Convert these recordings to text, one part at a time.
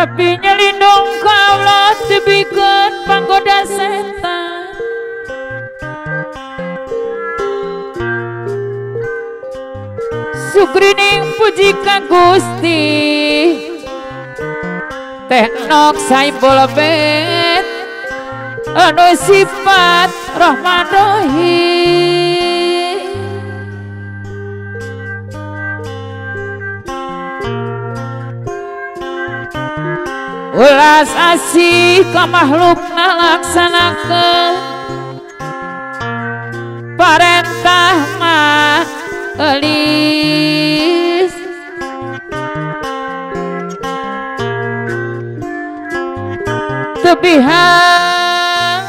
Tapi nyelindung kaulah tebikeun panggoda setan. Sukrining puji ka Gusti Teknok Saibul Bet anu sifat Rahman Rahim. Ulas asih ka makhlukna laksanakeun parentah mah elis. Tebihan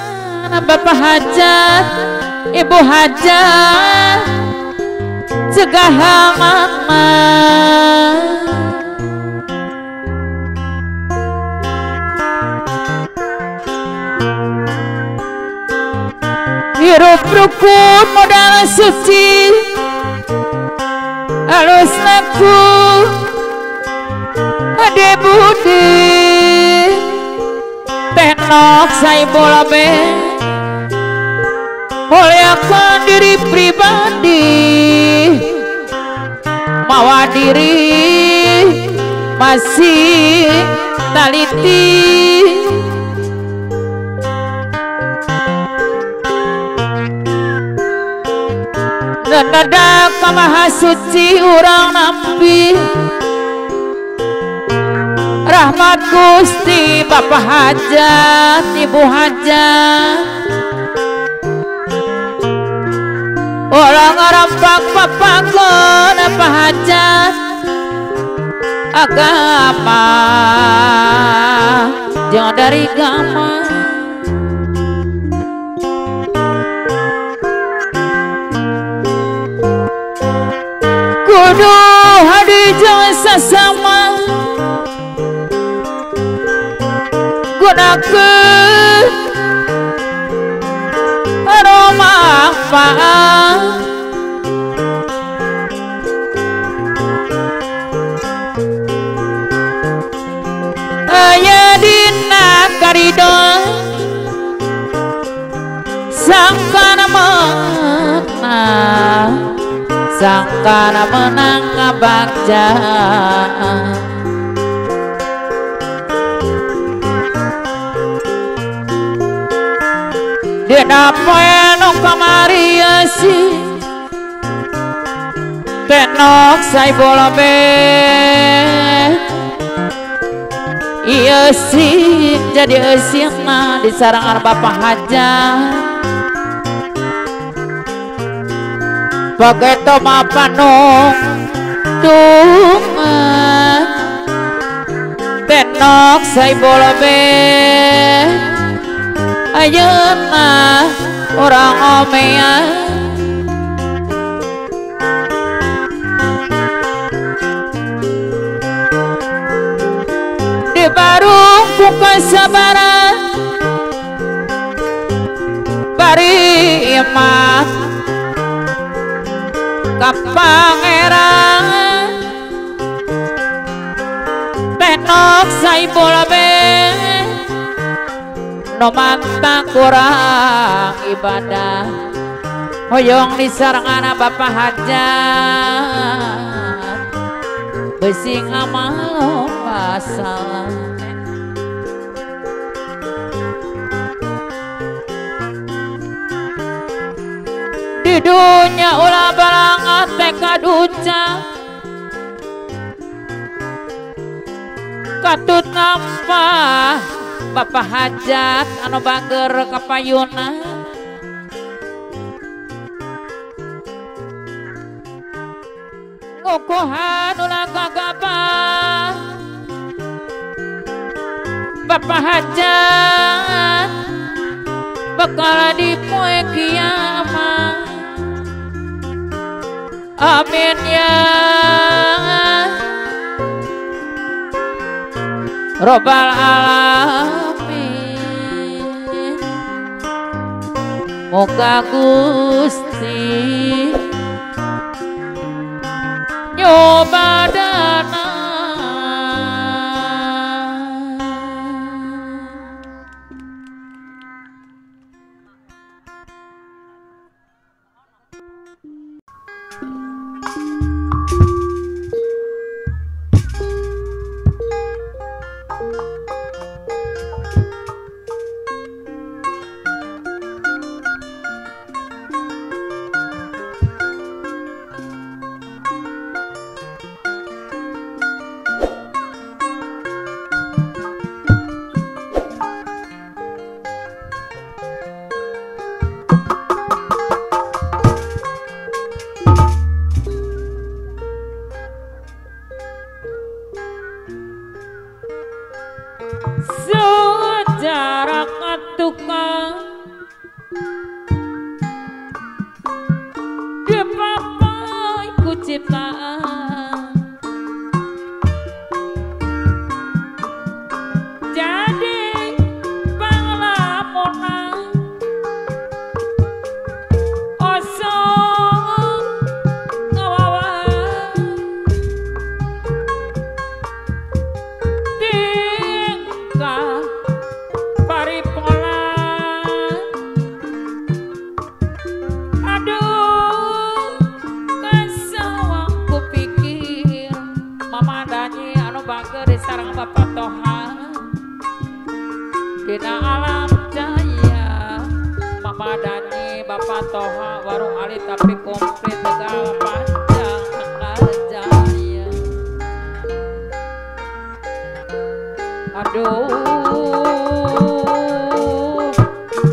bapak hajat ibu hajat cegah mama. Hirup rukun modal suci alus laku ade budi Teknok Saibul Bet muliakan diri pribadi mawa diri masih taliti. Nada ka maha suci urang nampi rahmat Gusti Bapak hajat Ibu hajat orang ngarampak papagon apa hajat agama jangan dari gama. Kudu hadi jangan sasama gunakeun manfaat aya dina karido sangkana menang sangkana menang kabagjaan. Dina poe nu kamari eusi Tenok Saibul Bet ieu sih jadi eusina di sarangan bapak hajat pageto mapanung tungan Tenok Saibul Bet ayeuna urang omean. Di barung ku kasabaran bari imah ka pangeran Tenok Saibul Bet no mantang kurang ibadah hoyong disarangana bapak hajat besi ngamal masalah. Di dunya ulah balangat tekad ucap katut nampah bapak hajat anu bager kapayuna ngukuhan ulah gagabah bapak hajat bakal di poe kiamat. Amin ya Robbal alamin. Moga Gusti nyobadana. Sejarah tukang dipapai ku ciptaan jadi panglamunan osok ngawawa tingkah paripola aduh kasawang ku pikir Mama Dani anu bager sareng Bapak Toha dina alam jaya Mama Dani Bapak Toha warung alit tapi komplit Tegal Panjang Tegal Jaya aduh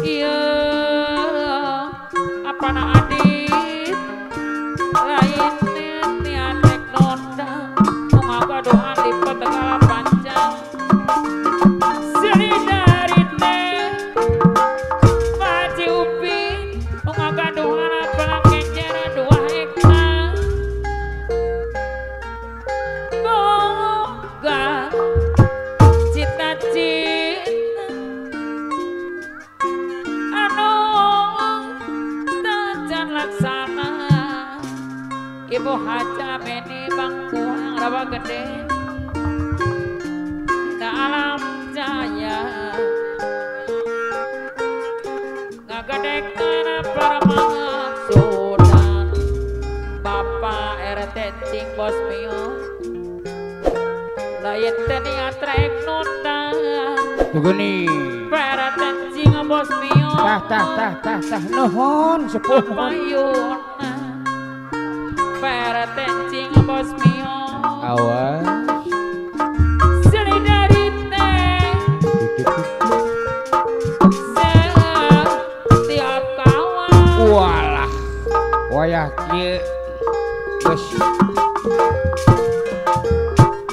iya apana adit lain niat nonda nu ngagaduhan di Tegal Panjang Seri dari teh Pak Haji Upin nu ngagaduhan pelak kenjer 2 hektar boga cita-cita anu tacan laksana Ibu Haja Beni Bangkuang Rawa Gede dina alam jaya ngagadekeun parmaksudan Bapak RT Cing Bos Mio lain teh niat rek nunda Tuguni. RT Cing Bos Mio Tah tah tah tah tah nuhun sepuh. Payuna RT Cing Bos Mio Awas. Solidarite setiap kawan Walah. Wayah kieu geus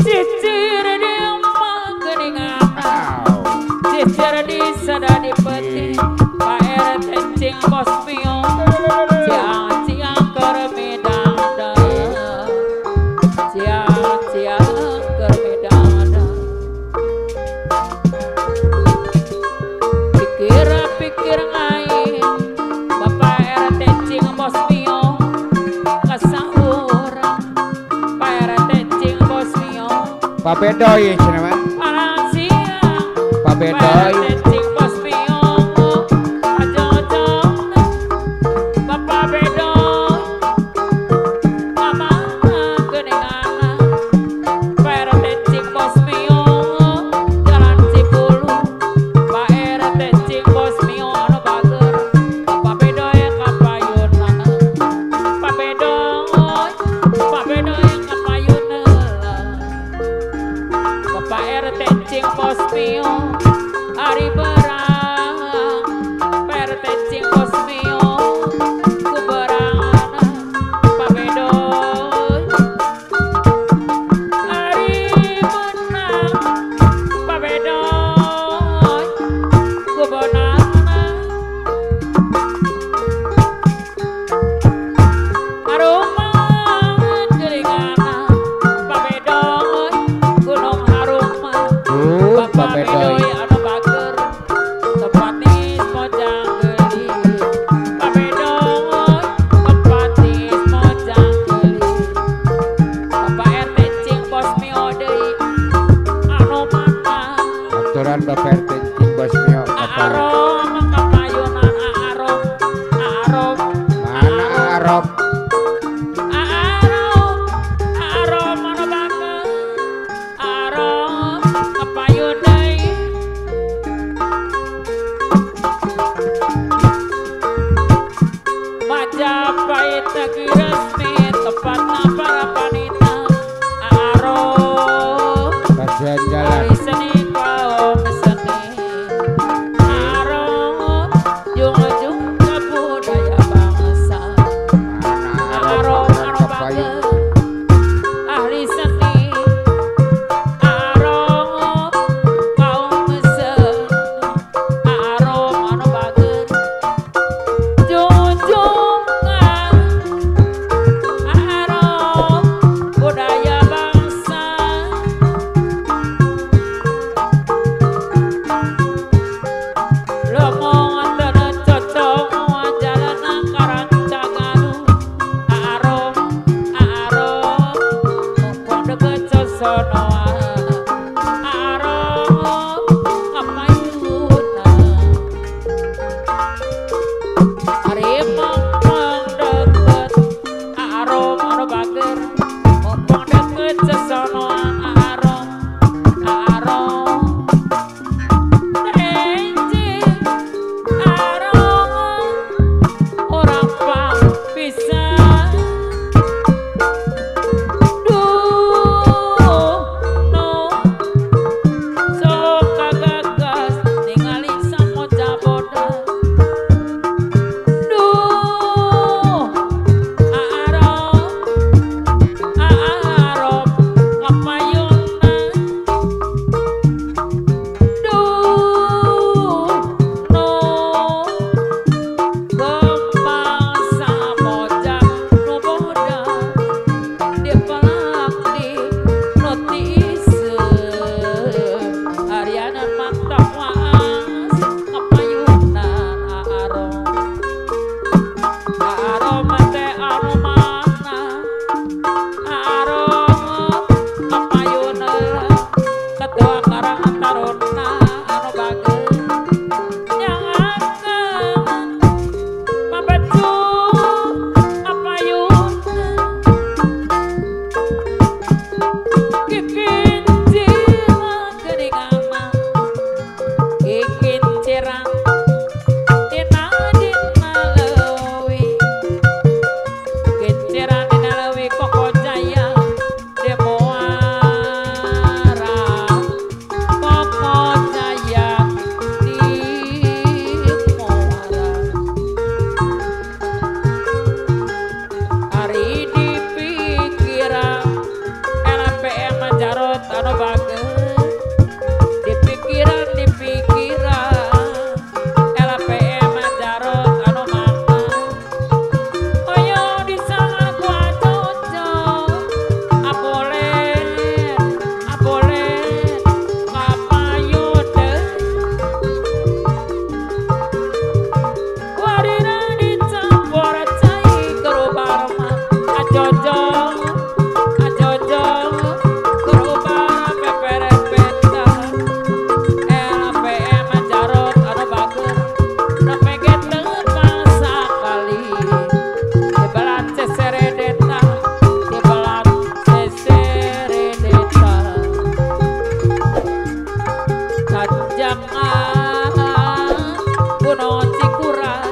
cicir di emah geuningan Au. cicir di sada di peti Pak RT Cing Bos Mio ciang-ciang keur midangda ciang-ciang keur midangda pikir-pikir ngain Bapak RT Cing Bos Mio kasauran Pak RT Cing Bos Mio Pak Bedoy cenah mah. Palang siang Pak Bedoy. Pak RT Cing Bos Mio ajong-ajongna Bapak Bedoy mama geuninganna Pak RT Cing Bos Mio Jalan Cibulu Pak RT Cing Bos Mio anu bager Bapak Bedoy kapayunna Pak Bedoy Pak Bedoy kapayunna Bapak RT Cing Bos Mio ari berang Pak RT Cing Bos Mio ku berangna Pak Bedoy ari menang Pak Bedoy ku benangna Aruman geuninganna Pak Bedoy Gunung Haruman Pak Bapak Bedoy. Bedoy anu bager tepatis mojang geulis Pak Bedoy tepatis mojang geulis Bapak RT Cing Bos Mio deui anu mana Aturan Bapak RT Cing Bos Mio apa? Aarom kapayunan Aarom Aarom Mana Arab? Aarom Aarom anu bager Aarom kapayun deui Majapahit negeri resmi tepatna para panita Aarom Bagian jalan. Ari seni kaum seni sesonoa Arom kapayuna Ari mongpong deket Arom anu bager mongpong deket sesonoa Arom Arom Enji Arom orang pang bisa duh no sok kagagas ningali samoja bodas duh Arom Arom kapayuna duh no kembang samoja nu bodas dipelak di notise Ariana mantap waas kapayunan Arom Arom teh anu mana Arom kapayunan ketua karang taruna anu bager nyangakeun mabecu kapayunan kikincirang geuningan kikincirang dina dina leuwi kincirang dina leuwi Koko Jaya di Muara Koko Jaya di Muara Ari di pikiran LPM Jarot anu bager di pikiran LPM Jarot anu mana oyo disalah ku acoco abolen abolen kapayudeun warina dicampur cai kerubarma acoco acoco kerubar peperepeta LPM Jarot anu bager nepi teu sakali dibelat seseredeta dibelat seseredeta Kajangan Gunung Cikuray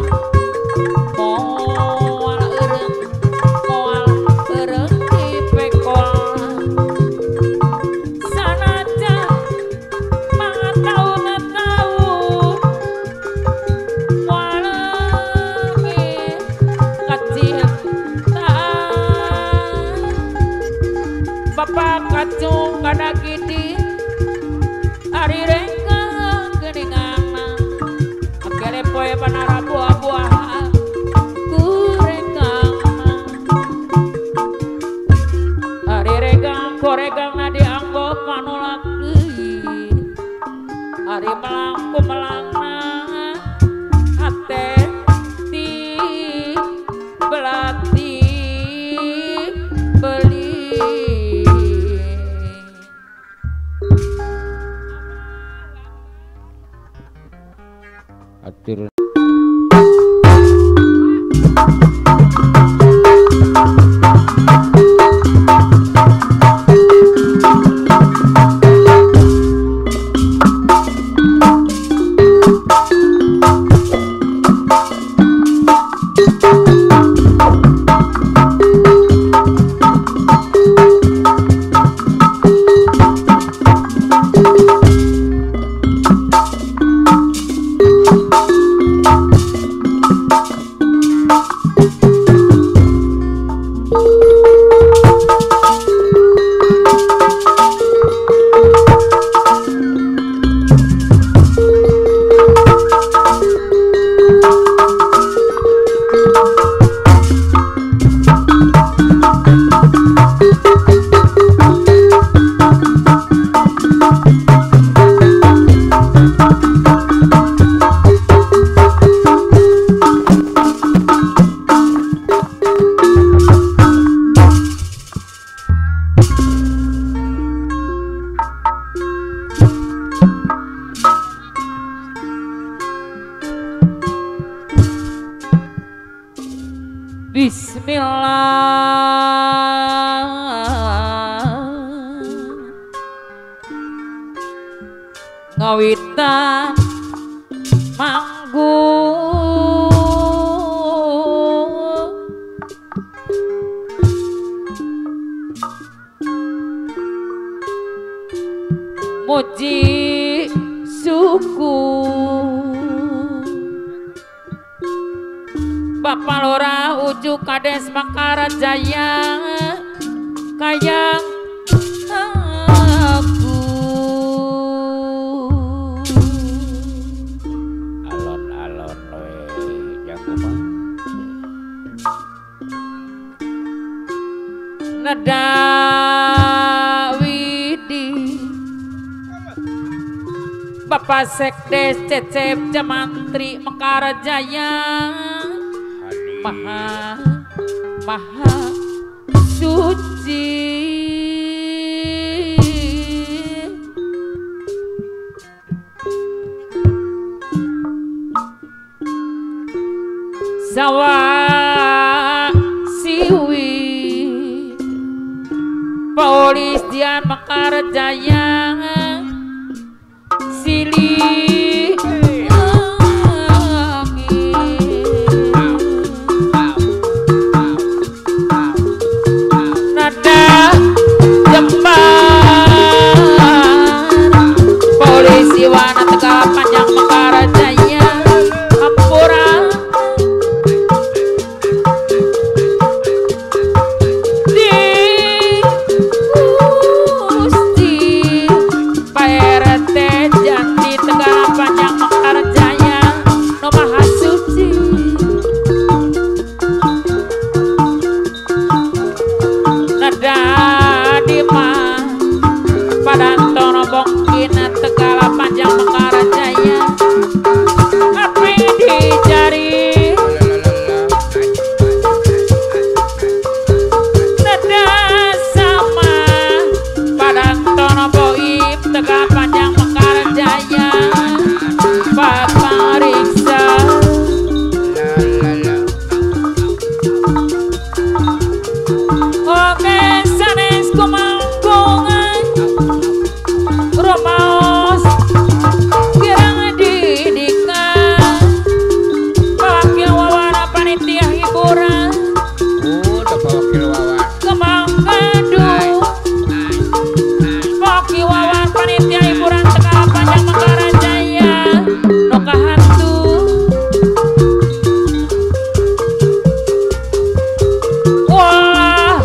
moal eureung dipekolan sanajan mangataun-taun moal leungit kacintaan Bapak kacung kada gidi ari renggang geuninganna akele poe panara buah-buahan ku rengangna ari regang koregangna dianggo panolak deui ari melang ku melangna hate ti belati beli. Atur Ngawitan manggung muji suku Bapak Lurah Ucu Kades Makarajaya kayang aku alon-alon we jago mah neda widi Bapak Sekdes Cecep Jamantri Mekarajaya maha maha suci Sawa siwi Polis Dian Mekarjaya silih nada Jembar polisi wana Tegal Panjang Mekarjaya hampura di Gusti Pak RT Jati Tegal Panjang Mekarjaya no maha suci nada Dima Padantono Bongkina Tegal Panjang Mekarjaya api dicari nada sama Padantono Boib Tegal Panjang Mekarjaya Bapak Riksa oke sanes kumangkungan rumaos kirang didikan wakil wawana panitia hiburan udah wakil wawan Kemang Gadung wakil wawan panitia hiburan Tegal Panjang Mekarjaya nu kahantu wah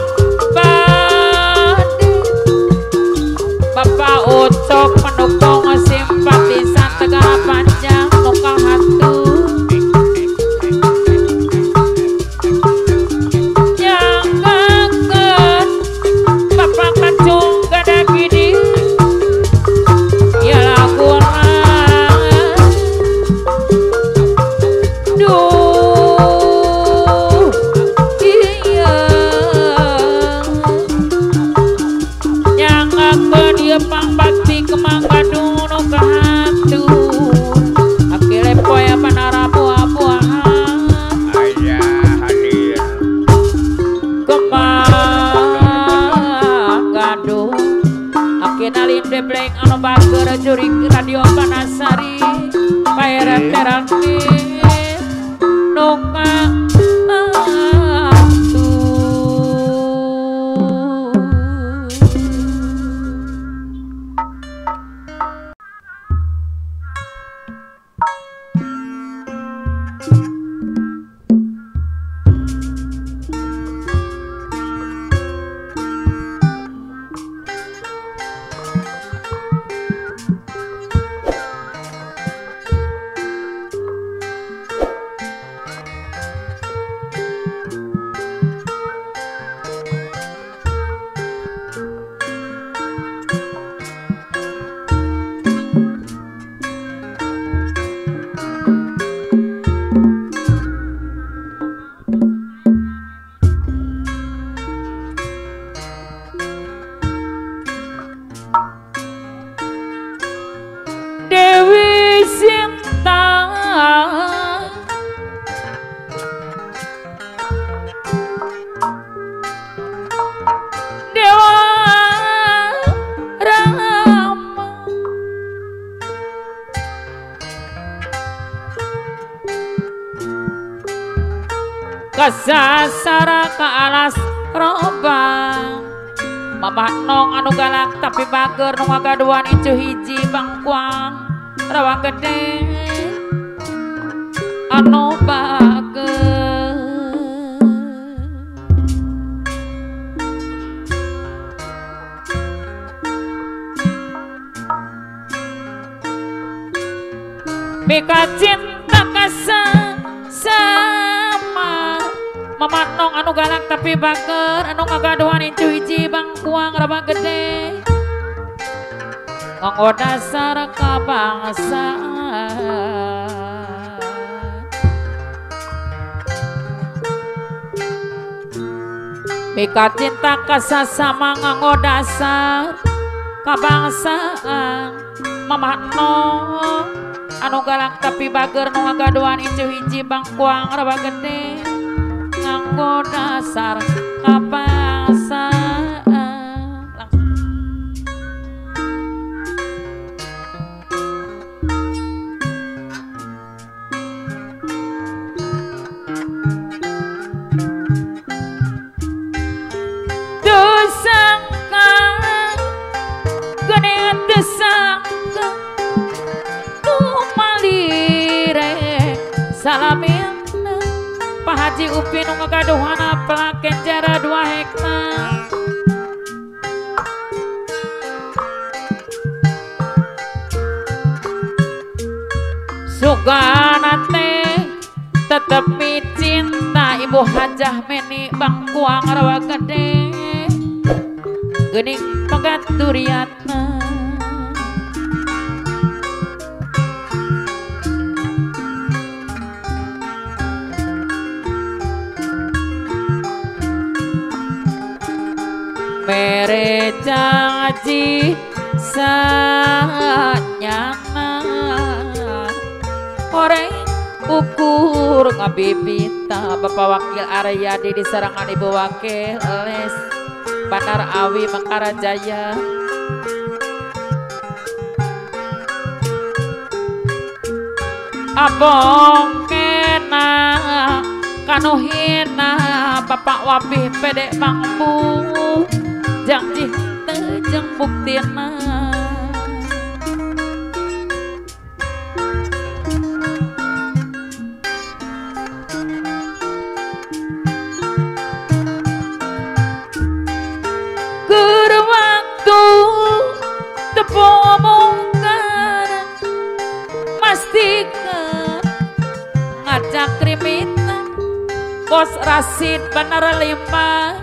bade Bapak Ucok pendukung simpatisan Tegal Panjang nu kahantu yang kangen Bapak Kacung gada gini ya laguna duh iya yang aku dia pangbakti Kemang Badung nu kahantu akile poe panara buah-buahan ayah hadir Kemang Gadung akhirna lindebleng anu bager jurik radio Panasari Pak RT Rangkit nu kahantu. Kasasara ka alas robang Mamah nong anu galak tapi bager nu ngagaduhan incu hiji bangkuang rawa gede anu bager. Mika cinta kasama Mamah nong anu galak tapi bager anu ngagaduhan incu hiji bangkuang rawa gede nganggo dasar kabangsaan. Mika cinta kasasama nganggo dasar kabangsaan Mamah nong anu galak tapi bager nu ngagaduhan incu hiji bangkuang rawa gede nganggo dasar kabangsaan. Langsung. Tersangka geuning tersangka tumalire salamin Pak Haji Upi nu ngagaduhana pelak kenjara 2 hektar. Sugana teh tetep micinta Ibu Hajah Meni bangkuang rawa gede geuning pagaturiatna. Mere janji sanyana horeng ukur ngabibita Bapak Wakil Aryadi di serangan Ibu Wakil Les Bandar Awi Mekarajaya. Abong kena kanuhina Bapak Wapih Pede Bangbu janji teu jeung buktina. Keur waktu tepomongkan mastikeun ngajak rimitan Bos Rasid Bener Lima.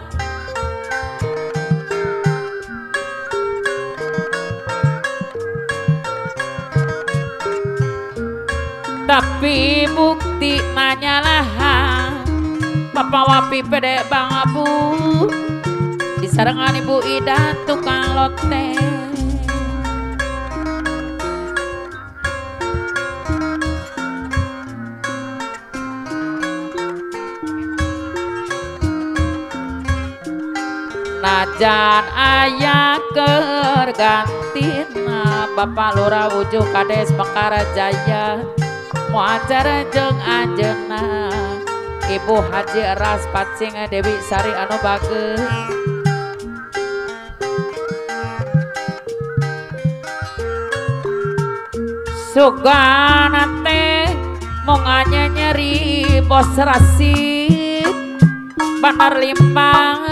Tapi bukti nanyalahan Bapak Wapi Pede Bang Abu disarengan Ibu Ida tukang lote. Najan aya keur gantina Bapak Lurah Wujuh Kades Mekarajaya muajar jeung anjeunna Ibu Haji Ras Pacing Dewi Sari anu bager. Sugana teh monganya nyeri Bos Rasid Bandar Limpang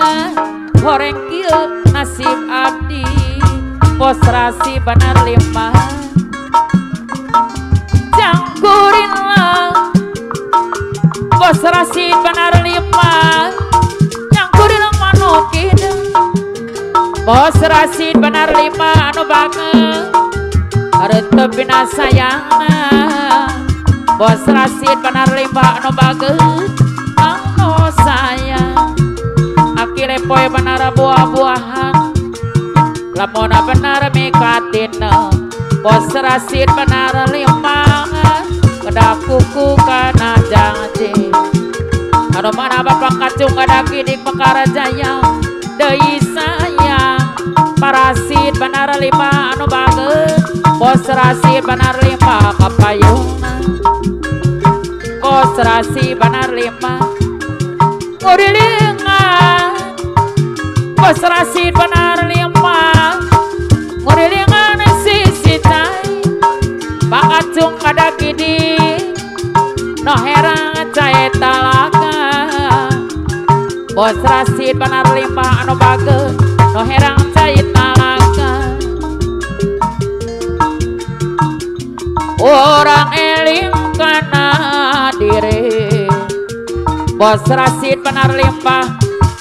horeng kieu nasib abdi Bos Rasid Bandar Limpang. Jangkurinlah Bos Rasid Bandar Limpang jangkurinlah manukin Bos Rasid Bandar Limpang anu bager hareuteub bina sayangna Bos Rasid Bandar Limpang anu bager anu sayang akire poe benar buah-buahan lamona benar mikatina Bos Rasid Bandar Limpang kedah kuku kana janji anu mana Bapak kacung kada kidik Mekarajaya deui sayang Parasid Bandar Limpang anu bager Bos Rasid Bandar Limpang kapayungna Bos Rasid Bandar Limpang Ngurilingan Bos Rasid benar limpah ngurilingan sisi cai bakacung kada kidi no herang cai talaga Bos Rasid benar limpah anu bager no herang cai talaga orang eling kana diri Bos Rasid benar limpah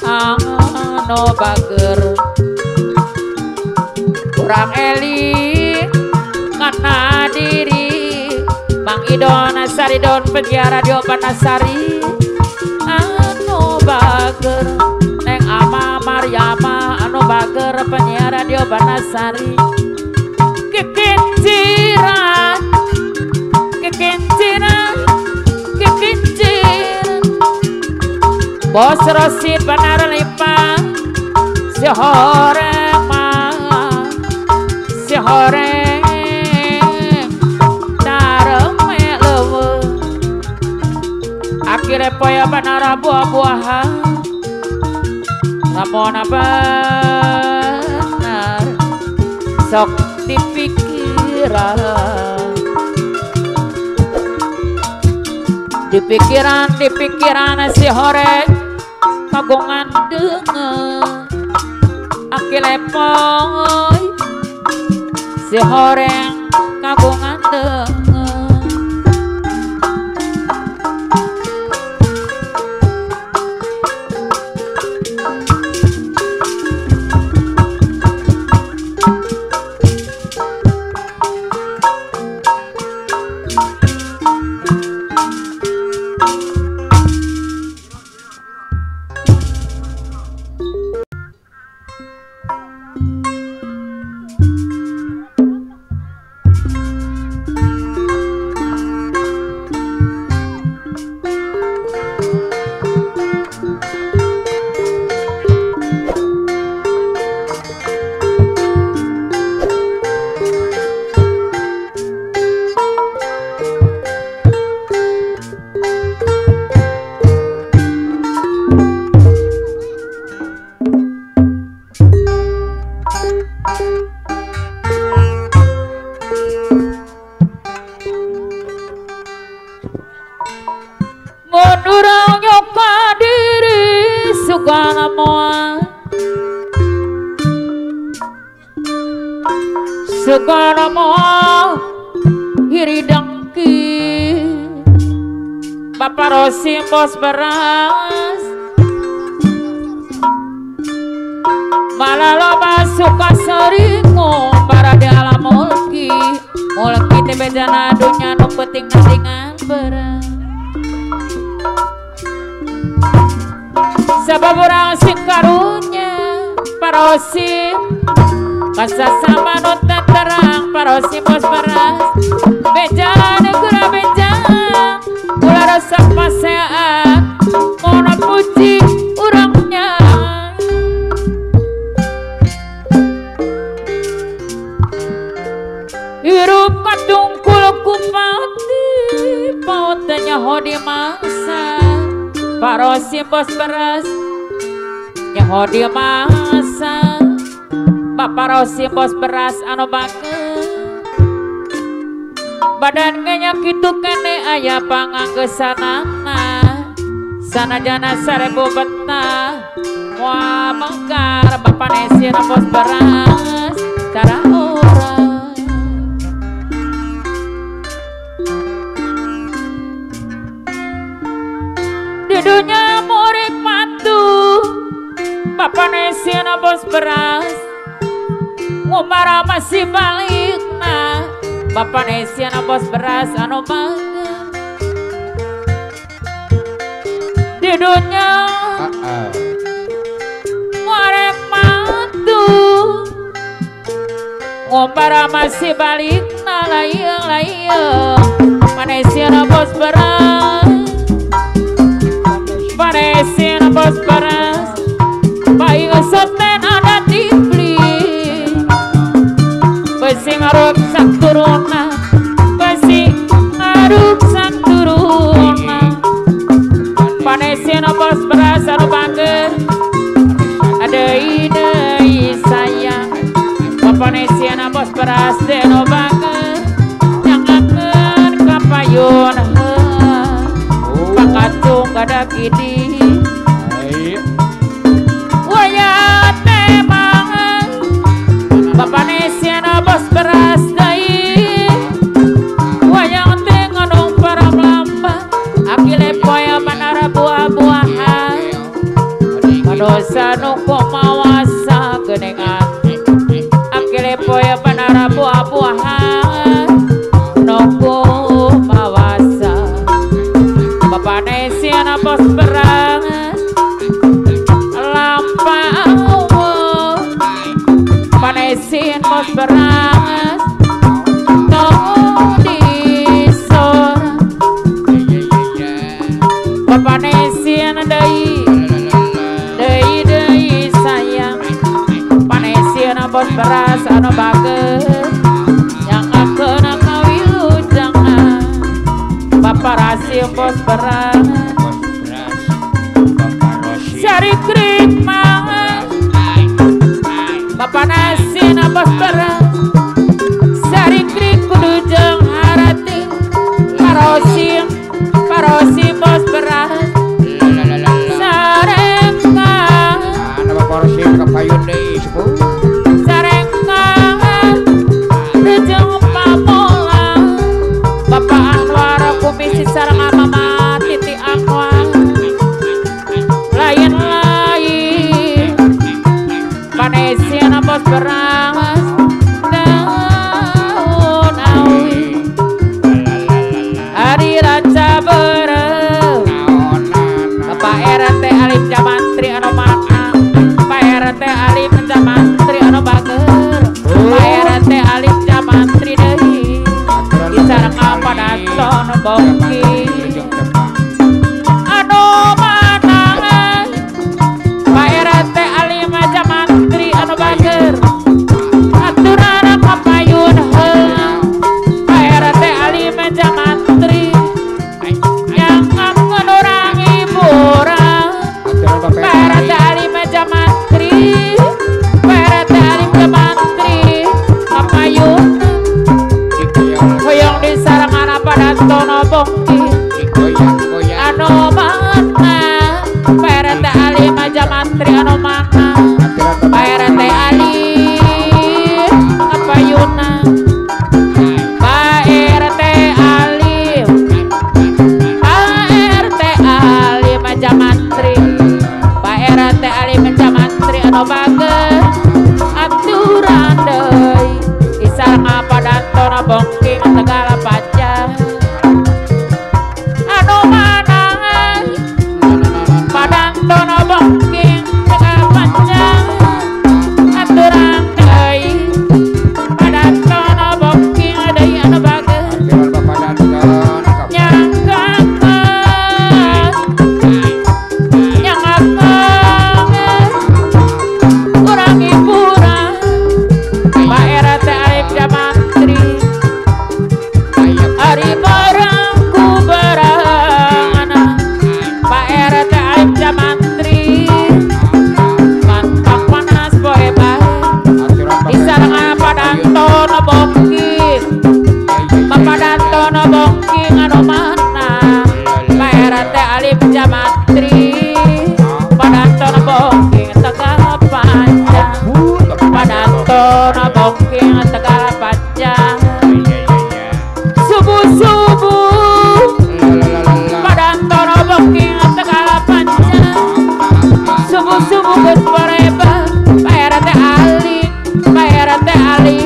anu bager urang eling kana diri Mang Idon Saridon penyiar radio Banasari anu bager Neng Ama Maryama anu bager penyiar radio Banasari kekinciran kekinciran kekinciran Bos Rasid benar limpah si horeng mah si horeng tareme leuweung akhire poe banara buah-buahan lamun benar sok dipikiran dipikiran dipikiran si horeng kagungan deungeun akile poe si horeng kagungan deungeun Sugana moal iri dengki Bapak Rosim bos beras malah loba suka seringu para di alam mulki mulki teh bejana dunya nu penting dengan beras sabab urang sing karunya Parosim kasasama nu terang Parosim bos beras bejana gura bejana ulah rasa pasean mono puji urangnya hirup katungkul kupati paut teh nyaho di mangsa Parosim bos beras nyaho di mangsa Bapak Rosim bos beras anu baker badan ngenyak kitu kene aya panganggesanana sanajana sarebu betah moal mengkar Bapak Nesir bos beras cara urang di dunya murid matu Bapak Nesir bos beras ngumara masih balikna Bapak Nesir bos beras anu bangga di dunya muarek matu ngumpara masih balikna layeng layeng Manesir bos beras Manesir bos beras baik soten ada dibeli besi ngaruk saturuna besi ngaruk saturuna Panesina bos beras anu Panesiana bos beras deno banget nyangakeun ka payun pakacung gada kidi waya temang Bapak Nesiana bos beras deui wayang teh nganung para melambang akile poe manara buah-buahan manusa nu kumawasa geuningan akile poe manara buah-buahan nu kumawasa Bapak Nesiana bos beras lampau panesin bos beras tong disor panesin deui deui deui sayang panesin bos beras anu bager yang akeun kawilujangan Bapak Rasim bos beras cari krik mah Bapak Nasin bos beras sari krik kudu jeung harati parosim parosim bos beras sarengkang ana Bapak Rosim ka payun deui sepuh sarengkang jeung pamola Bapak Anwar kumisi sareng Mama Titi Anwar lain-lain panesiana bos beras daun awi ari raca bereu Bapak RT Alif Jamantri anu mana Pak RT Alif Jamantri anu bager Pak RT Alif Jamantri deui sareng Padaton Bongki anu mana Pak RT Alif Jamantri anu bager aturan kapayun heula Pak RT Alif Jamantri yang ngakeun urang hiburan Pak RT Alif Jamantri Pak RT Alif Jamantri kapayun hoyong di sareng Padantono Bongki anu mana Pak RT Alif Jamantri anu mana Pak RT Alif kapayuna Pak RT Alif Pak RT Alif Jamantri Pak RT Alif Jamantri anu bager aturan deui isareng Padantono Bongking Tegal Panjang anu mana Padantono Bongking Tegal Panjang aturan deui Padantono Bongking deui anu bager nyangkakeun nyangkakeun urang hiburan Pak RT Alif Jamantri ari barang ku barang Pak RT Alif Jamantri mantap panas poe bae di sareng Padantono Bongking Bapak Dantono Bongking anu mana Pak RT Alif Jamantri Padantono Bongking Tegal Panjang Padantono Bongking Tegal Panjang subuh-subuh Padantono Bongking Tegal Panjang subuh-subuh geus poreba Pak RT Ali Pak RT Ali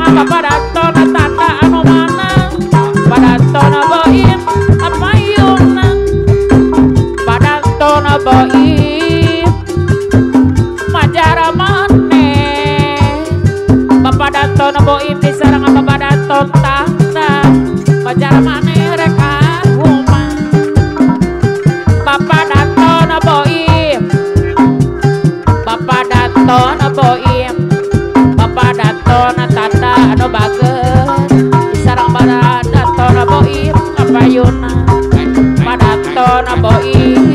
Disarangan Bapak Danton tanda anu mana Padanton Boim kapayunna Padanton Boim majara maneh Bapak Danton Boim disarangan Bapak Danton tanda majara maneh rek ahuma Bapak Danton Boim Bapak Danton Boim Bapak Danton tanda anu bager disarang Bapak Danton Boim kapayunna Bapak Danton Boim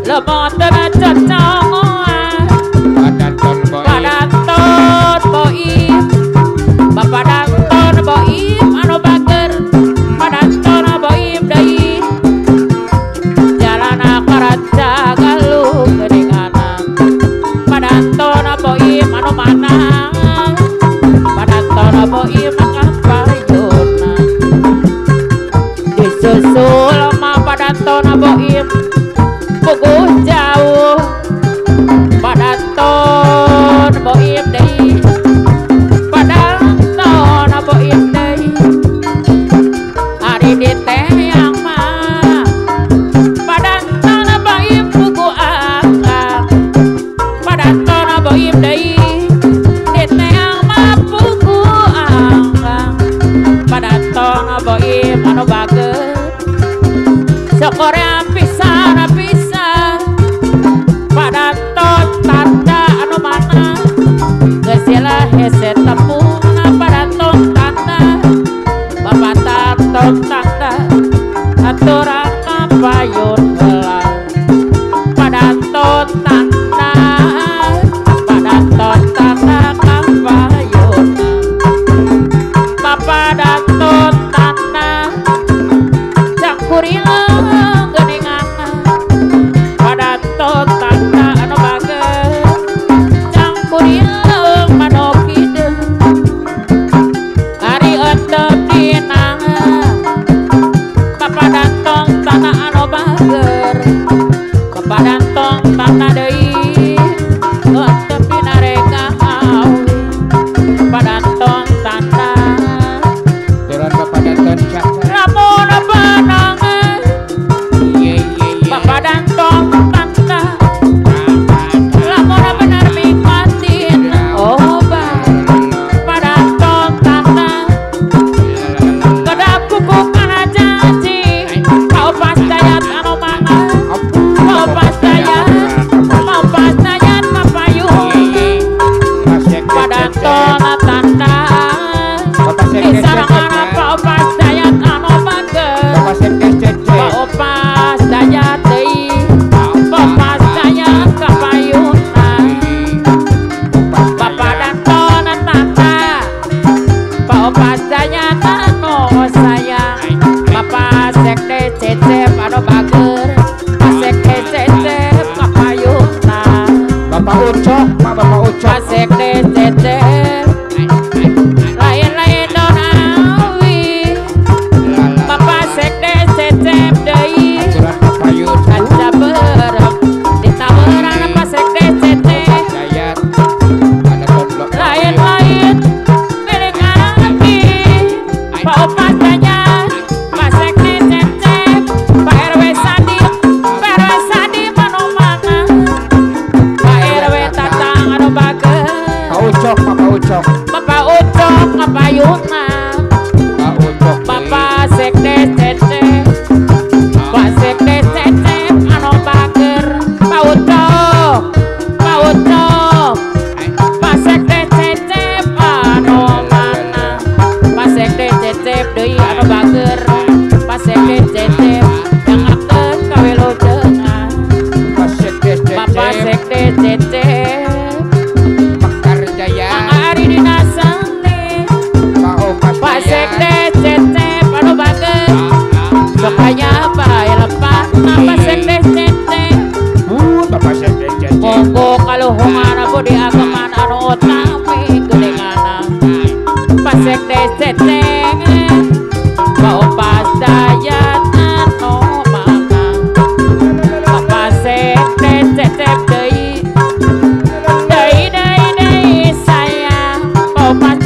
lemoten cecongoan Bapak Danton Boim Bapak Danton Boim anu bager Bapak Danton Boim deui jalana karaca galuh geuninganan Bapak Danton Boim anu mana Bapak Danton Boim kapayunna disusul mah Bapak Danton Boim puguh jauh Bapak Danton Boim deui Bapak Danton Boim deui ari di teang mah Bapak Danton Boim puguh akang Bapak Danton Boim deui di teang mah puguh akang Bapak Danton Boim anu bager sokorea pisan pisan Pak Danton tanda anu mana geus sila hese tepungna Pak Danton tanda Bapak Danton tanda aturan kapayun heula Pak Danton tanda Pak Danton tanda kapayunna Bapak Danton tanda cangkurileung geuninganna Pak Danton tanda anu bager cangkurileung mano kideung ari entep dina Bapak Danton tanda anu bager Bapak Danton tanda deui entep dina reka awi Bapak Danton tanda Turun Bapak Danton caca. Lamun panangan Ye ye ye. Bapak Danton tanda lamun bener mipatin obat Bapak Danton tanda kedah kuku kana janji kau pas dayat anu mana kau pas dayat kau pas dayat kapayun Bapak Danton tanda disarangan Pak Opas dayat anu bager Bapak Sekdes Cece. Pak Opas dayat deui Pak Opas dayat kapayunna Bapak Danton tanda Pak Opas dayat anu sayang Bapak Sekdes Cecep anu bager Pak Sekdes Cecep kapayunna Bapak Ucok, Pak Bapak Ucok. Pak Sekdes Cecep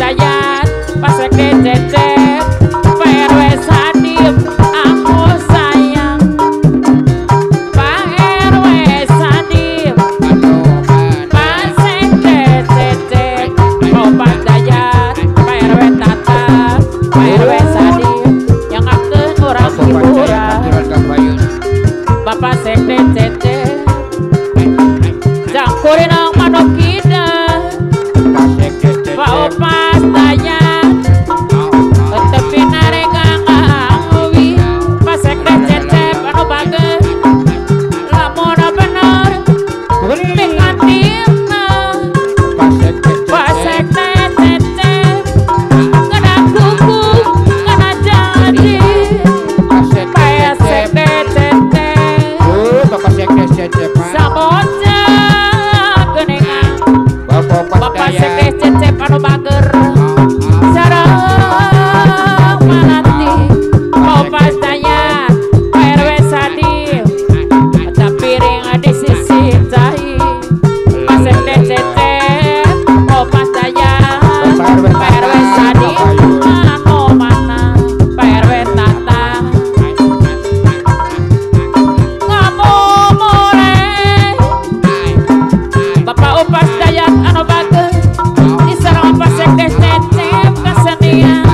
Dayat, Pak Sekde Cecep, Pak RW Sadim, aku sayang. Pak RW Sadim, Pak Sekde Cecep, Pak Dayat, Pak RW Tata, Pak RW Sadim, yang akan orang hiburan. Bapak Sekde Cecep, jangkurin manokida, Pak Opas Dayat, tepi naregang awi, Pak Sekde Cecep anu bager, lamun bener, mikantina, Pak Sekde Cecep, kena kuku, kena jadi, Pak Sekde Cecep, samoja geningan, Bapak Sekde Cecep anu bager, sareng manati, Opas Dayat, Pak RW Sadim, ada piring di sisi cai, Pak Sekde Cecep, Opas Dayat, Pak RW Sadim, anu mana, Pak RW Tata, ngamumule, Bapak Opas Dayat anu bager, diserang Pak Sekde Cecep kesenian,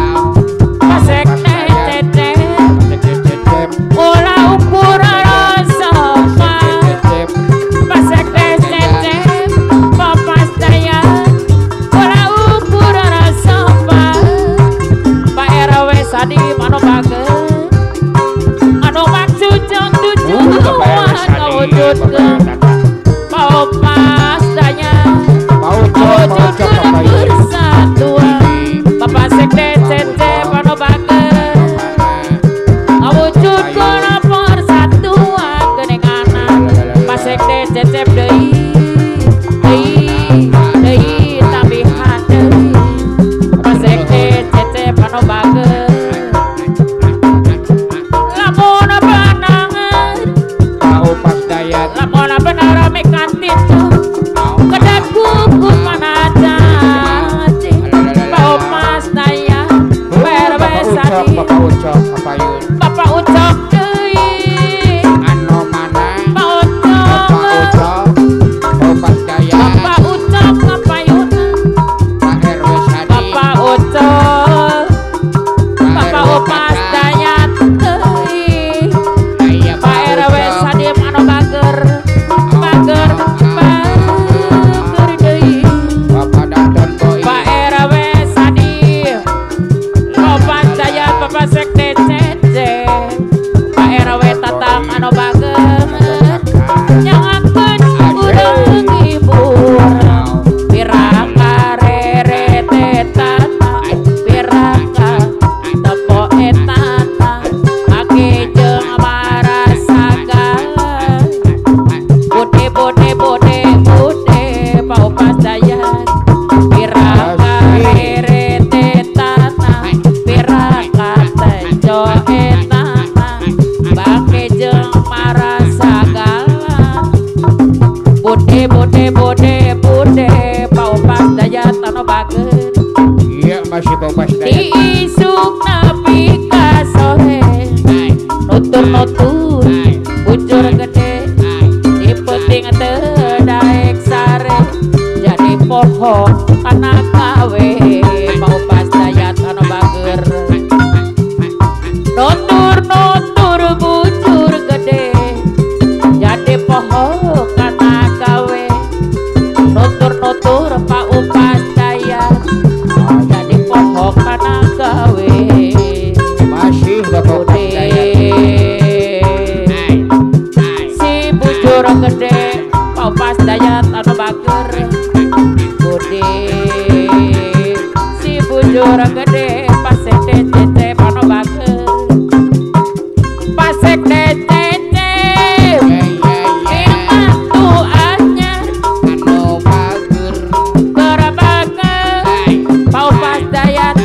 Pak Sekde Cecep, ulah ukur rasa Pak Sekde Cecep, Bapak Dayat, ulah ukur rasa Pak RW Sadim anu bager, anu maksud jeung tujuan ngawujudkeun Pak Opas Dayat, ngawujudkeun persatuan. Bapak Sekde Cecep anu bager, ngawujudkeun persatuan geuninganan. Pak Sekde Cecep deui, deui, deui tambihan deui. Pak Sekde Cecep anu bager, lamun benangan, lamun bener mikantina, kedah kuku kana janji. Pak Opas Dayat, Pak RW Sadim, Bapak Ucok deui, Pak Ucok, Bapak Ucok ngapayuna, Bapak Ucok, Bapak Opas Dayat deui, Pak RW Sadim anu bager, bager, bager deui. Pak RW Sadim, Opas Dayat, Bapak Sekde Cecep, Pak RW Tatang anu bager, nyangakeun urang hiburan. Piraka rere tata, piraka tepo etata, ake jeung marasagala. Bude bude bude bude Pak Opas Dayat, piraka rere tata, piraka tejo etata, bake jeung marasagala. Bude bude bude bude Pak Opas Dayat anu bager. Iya masih Pak Opas Dayat. Diisuk nepi ka sore, nutur-nutur bujur gede, di peuting teu daek sare, jadi poho kana gawe. Pak Opas Dayat anu bager, nutur-nutur bujur gede, jadi poho kana gawe. Nutur-nutur Pak Opas Dayat, jadi poho kana gawe. Masih Bapak Opas Dayat. Si bujur gede, Pak Opas Dayat anu bager. Bude si bujur gede, Pak Sekde Cecep anu bager. Pak Sekde Cecep, mantu anyar anu bager, Pak Opas Dayat